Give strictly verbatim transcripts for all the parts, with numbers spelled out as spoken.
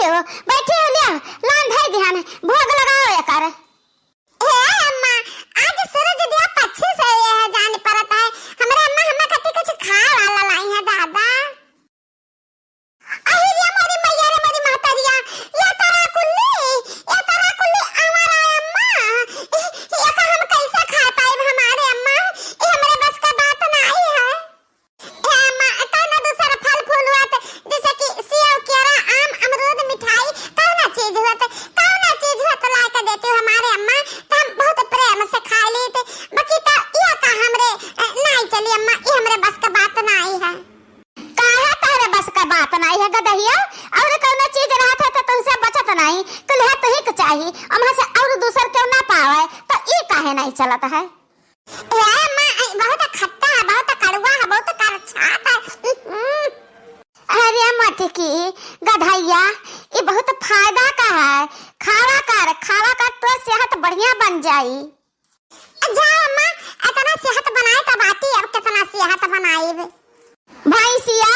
हो, बैठी हो, लिया, लान धई दिहन, भोग लगाओ एकर। हे अम्मा, आज सूरज दिया पक्षी से यह जान परत है। हमरे अम्मा, हमें कति कुछ खाए वाला लाई है दादा। अहि रे मोरी मैया रे मोरी महतरिया, ये तोरा कुल्ली, ये तोरा कुल्ली आंवरा अम्मा, ये का हम कैसे खा पाइब हमारे अम्मा, ये हमरे बस का बात नाई है। ए अम्मा, कौनो दूसर फल फूल हुआ त, जैसे कि सेव, केरा, आम, अमरूद, मिठाई, कौनो चीज हुआ त, कौनो चीज हुआ त ला के देती हो हमारे अम्मा, त हम बहुत प्रेम से खा ली थे। बाकी त ये का हमरे, अ, नाई चली अम्मा, ये हमरे बस का बात नाई है। काहे तोहरे बस का बात नाई है गदहिया? और कौनो चीज रहत है त तुमसे बचत नाई, कुल है तुही के चाही, अम्मा से और दूसर केहू ना पावे, त ई काहे नाई चलत है? ए अम्मा, ई बहुत खट्टा है, बहुत कड़वा है, बहुत करछात है। अरे मटकी गधैया, ई बहुत फायदा का है। खावा कर, खावा कर, तो सेहत बढ़िया बन जाई। जा अम्मा, इतना सेहत बनाए का बाटी, अब कितना सेहत बनाइब। भैंसिया,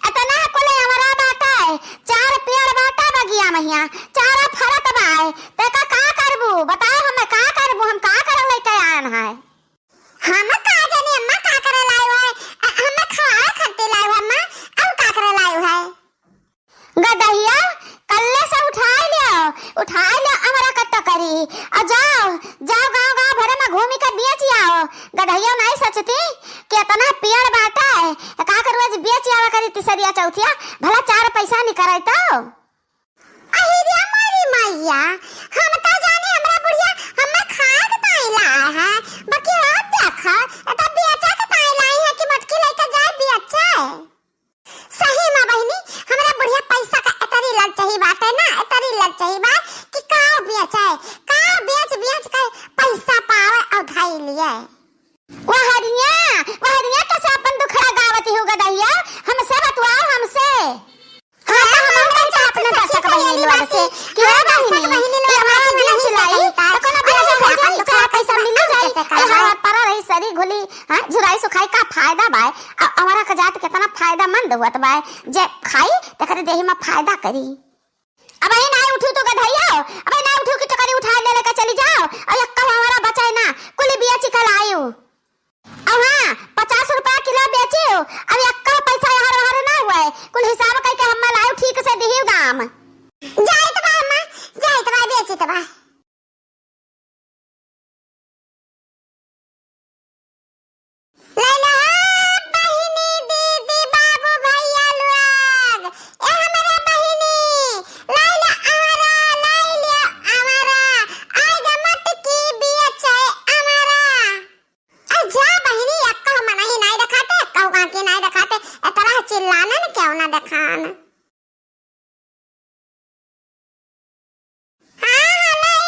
इतना कुल हमरा बाटा है, चार पेड़ बाटा बगिया महिया, चारा फरत बाय, तेका का करबू? बताओ हमें का करबू, हम का करे लेके आन है? हम का जानी अम्मा का करे लायो है, अ, हम खाए खातिर लायो है अम्मा, और का करे लायो है? गदहिया, कल्ले से उठाई लियो, उठाई लियो हमरा कत्ता करी, और जाओ, जाओ गाँव गाँव भरे में घूमी के बेच आओ। गदहिया नहीं सोचती कि इतना पेड़ बाटा है, का करू आज बेच आवा करी तीसरिया चौथिया, भला चार पैसा निकरे तो। अहि रे मोरी मैया, हम त जानी हमरा बुढ़िया हम्मे खाए के ताई लाए है, बाकी हो देखा, एता बेचे के ताई लाई है कि मटकी लेके जाए बेचे। सही में बहिनी, हमरा बुढ़िया पैसा का एतरी ललचही बाटे ना, एतरी ललचही बा कि का बेचे, का बेच बेच के पैसा पावे और धई लिए। वहरिया, वहरिया कैसे अपन दुखड़ा गावत ही हो गदहिया? हमसे बतवाओ, हमसे। हाँ, तो हम कहते हैं अपने दर्शक बहिनी लोग से कि हे बहिनी, ये हमारा बेच लाई, तो कोनो बेच लाई, चाहे चार पैसा मिली जाई, तो हमारा परा रही सरी घुली, हाँ, झुराई सुखाई का फायदा बाय? अ-, हमारा का जात कितना फायदामंद हुआ तो बाय, जे खाई, तेकरे देही में फायदा करी। अबही नाई उठू तो गधइया, अबही नाई उठू कि टोकरी उठा ले लेके चली जाओ, और यक्का हमारा बचाए ना, कुल बिया चिकल आयु। और हाँ, पचास रुपया किलो बेचियो, अब यक्का पैसा यहाँ वहाँ ना हुआ है, कुल हिसाब करके हम लायु ठीक से दिहियो दाम। जाइत बा अम्मा, जाइत बा, बेचित बा। लैला बहिनी, दीदी, बाबू, भैया लोग, ए हमरे बहिनी, लैला आवारा, लैला आवारा, आइगा मटकी बिया चाय आवारा। अरे जा बहिनी, एक्का मनही नाई देखाते, एक्का गाँव की नाई देखाते, एतरा चिल्लानन क्यों ना देखान। हाँ, हाँ, ले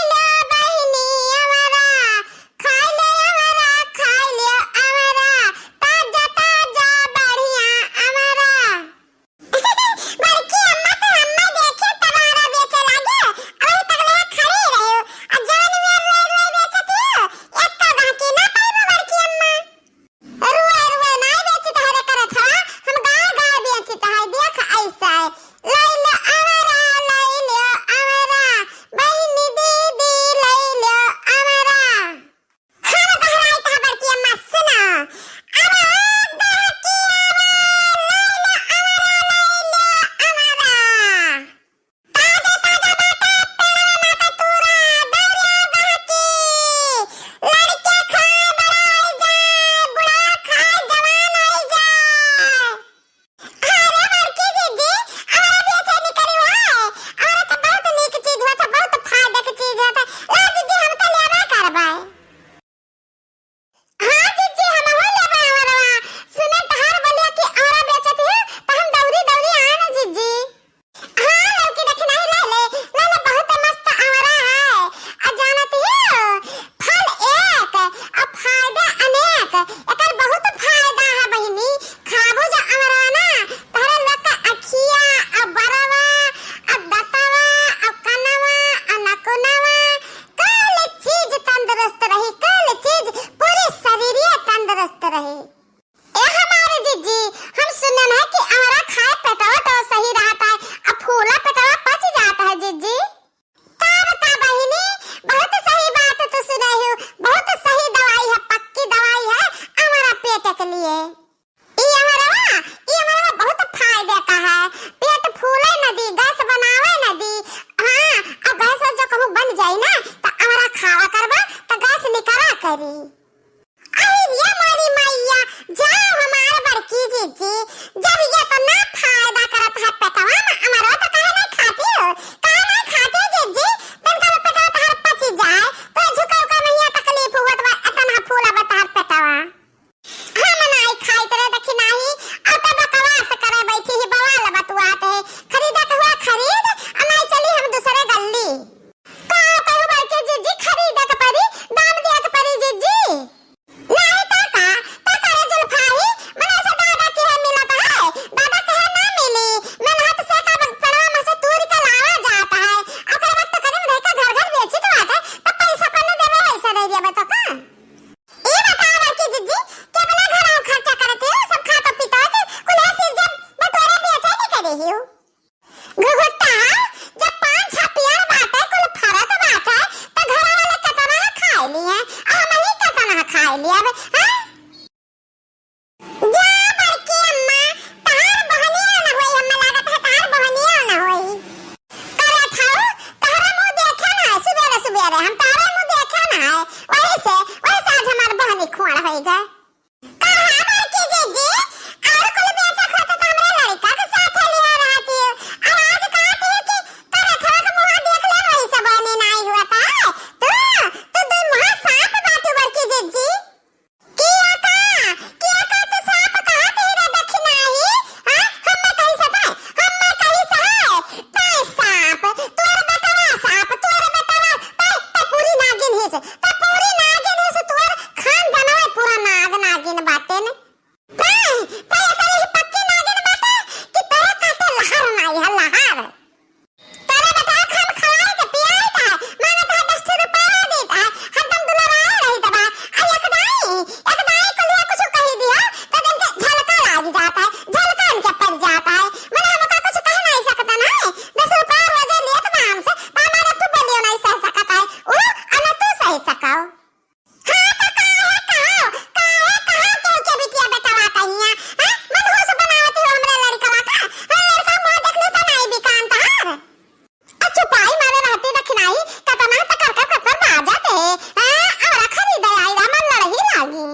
गए। कहा बड़की जिज्जी, और कुल बेचक होत तो हमरे लड़का के साथ लिया रहती। और आज कहती कि तोर रथवा के मुँह देख ले, वही सब बने नाई हुआ था। तू, तू दुई मुँहा साँप बाटू बड़की जिज्जी। किया का, किया का तू साँप कहा दे रे दखिनाही? हाँ, हम्मे कही सताए, हम्मे कही सहाय। तै साँप, तोर बेटवा साँप, तोर बेटवा, तै, तै पूरी नागिन हिस, तै पूरी नागिन हिस, तोर खानदानवा पूरा नाग नागिन बाटेन। तै, तै इतनी ही पक्की नागिन बाटे कि तोरे काटे लहार नाई है, लहार। तोरे बेटवा खान खवाई के पियाई का, मांगत है दस ठो रुपया देत है, हरदम दुलराए रही दबा। आ एक दाई, एक दाई को लिए कुछ कही दिया, तो दिन के झलका लाग जाता है, झलका इनके पड़ जाता है। मने हमका कुछ कह नहीं सकता ना, दस रुपया रोजे लेत बा हमसे, तो हमारे तू बोलियो नहीं सह सकता है, वो अन तू सह सकाओ। हाँ, तो काहे कहो, काहे कहो केहू के बिटिया बेटवा कहिया? हाँ? मनहूस बनावत हो हमरे लड़कवा का? हाँ, लड़का मुँह देख ली तो नाई बिकान तहार। आ चुपाई मारे रहती दखिनाही, कतना तो कर कर कर कर बाजत है। हाँ, और खरीदे आई रा, मन लड़ही लागी।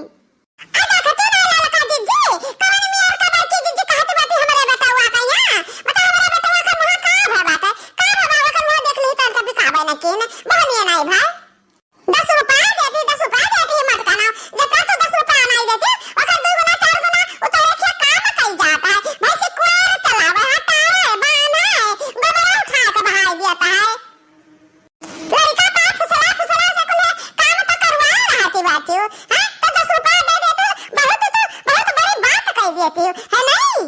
आ देखती ना ललका जिज्जी, कवन मियार का बड़की जिज्जी कहत बाटी हमरे बेटवा कहिया? बता हमरे बेटवा का मुँह का भवा बाटे? का भवा ओकर मुँह देख ली तो बिकाबे न किन, बहनिया नाई भाई। दस रुपया देती, दस रुपया देती, मत कहना। जितना तू दस रुपया नहीं देती, ओकर दू गुना, चार गुना, उ तोरे खेत काम कई जाता है। भैंसी कुआर चलावे है, तारे, बांधे, गोबरा उठा के बहाई देता है। लड़का का फुसला, फुसला से कुल काम तो करवा रहती बाटी। हाँ, तो दस रुपया दे देती, बहुत तू, बहुत बड़ी बात कह देती, है नहीं?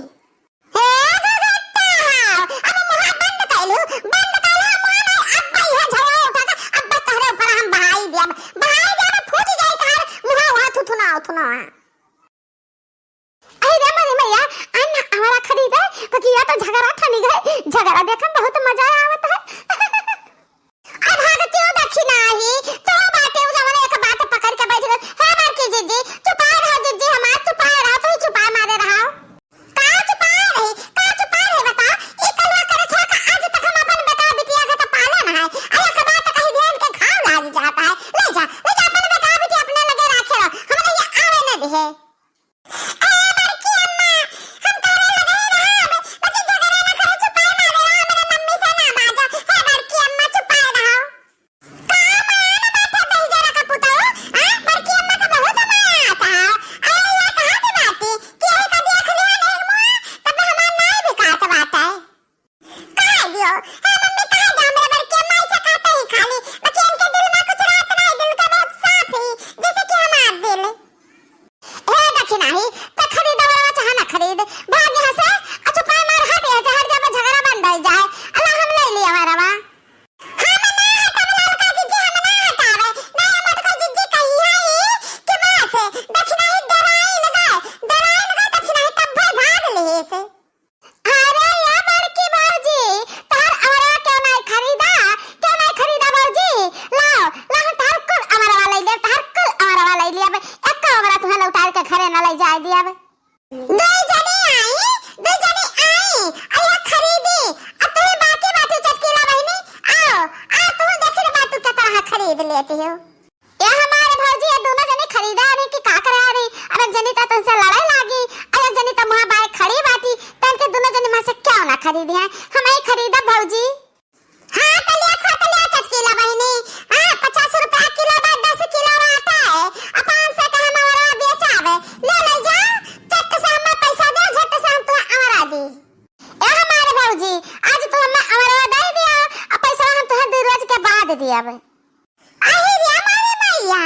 हे गगत्ता हाव, अब मुहा बंद कइलू, बंद कइलू, मुहा नहीं, अब इहे झगड़ा उठा के, अब तोहरे ऊपर हम बहाई दियब, बहाई दियब, फूट जाई तोहर मुहा, वहाँ थुथुना, उथुना। अरे रे मरे मैया, अन्न हमारा खरीदे, बकिया तो झगड़ा ठनी गए, झगड़ा देखन बहुत मजा आवत है। अब भागतियो दखिनाही, तो बाटे उ जवन एक बात पकड़ के बैठ गए। हे बड़की जिज्जी, चुपाए रहो जिज्जी हमार, चुपाए रहो, तू ही चुपाए मारे रहो। का चुपाए रही, का चुपाए रही बताओ? ई कलवा करे छोड़ के आज तक हम अपन बेटा बिटिया के तो पाले ना है। अरे एक बात कही दे, इनके घाव लाग जाता है। ले जा, ले जा अपन बेटा बिटिया अपने लगे राखे रहो। हमरे ये आवे न दिहे। ए बड़की अम्मा, हम तोहरे लगे ही रहब, लेकिन झगड़ा ना करे, चुपाए मारे रहो, हमरे मम्मी से ना बाजो। हे बड़की अम्मा, चुपाए रहो। का मान बाटे दहिजरा का पुतऊ? आ, बड़की अम्मा का बहुत माया आता है। अरे, या कहा के बाटी कि यही का देख लिया नहीं मुआ, तब हमार नाई बिकात बाटे। कहा दियो, हे मम्मी, कहा दियो, हमरे बड़की अम्मा ऐसे कहते ही खाली, बाकी इनके दिल में कुछ रहत नहीं, दिल का बहुत साफ ही, जैसे कि हमार दिल। हे दखिनाही, त खरीद अमरवा चाहे ना खरीद, भाग यहाँ से, आ चुपाए मार हट यहाँ से, हट जा, झगड़ा बंद हो जाए। अल्लाह हम ले लिया अमरवा। हम ना हटावे ललका जिज्जी, हम ना हटावे। ना ये मोटका जिज्जी कही है ई कि बस, दखिनाही डराइन गए, डराइन गए दखिनाही तब भाई भाग लिए से। अरे या बड़की भौजी, तोहर अमरवा क्यों नहीं खरीदा? क्यों नहीं खरीदा भौजी? लाओ, लाओ, तोहर कुल अमरवा ले ले, तोहर कुल अमरवा ले ले। अब एक अमरवा तुम्हें लौटाए के घरे न ले जाए दिया अब। दो जने आई, दो जने आई, अरे खरीदी। अब तुम्हें बाकी बाटी चटकीला बहिनी, आओ, आ तुम देखी बातू के तरह खरीद लेती हो। ए हमारे भौजी, ये दोनों जने खरीदा रही कि का करे रही? अब एक जनी तो तुमसे लड़ाई लागी, और एक जनी तो मुँह बाय खड़ी बाटी, तो इनके दोनों जने में से क्यों ना खरीदी है? हम ही खरीदा भौजी। हाँ, तो लिया खा, तो लिया चटकीला बहिनी। हाँ, पचास रुपया किलो बा, दस किलो बा आटा है, आ पाँच सौ का हम अमरवा बेचावे। ले, ले जाओ, झट से हमें पैसा दे, झट से हम तुम्हें अमरवा दी। ए हमारे भौजी, आज तू हमें अमरवा दे दिया, आ पैसा हम तुम्हें दो रोज के बाद दिया। अरे रे मारे मैया,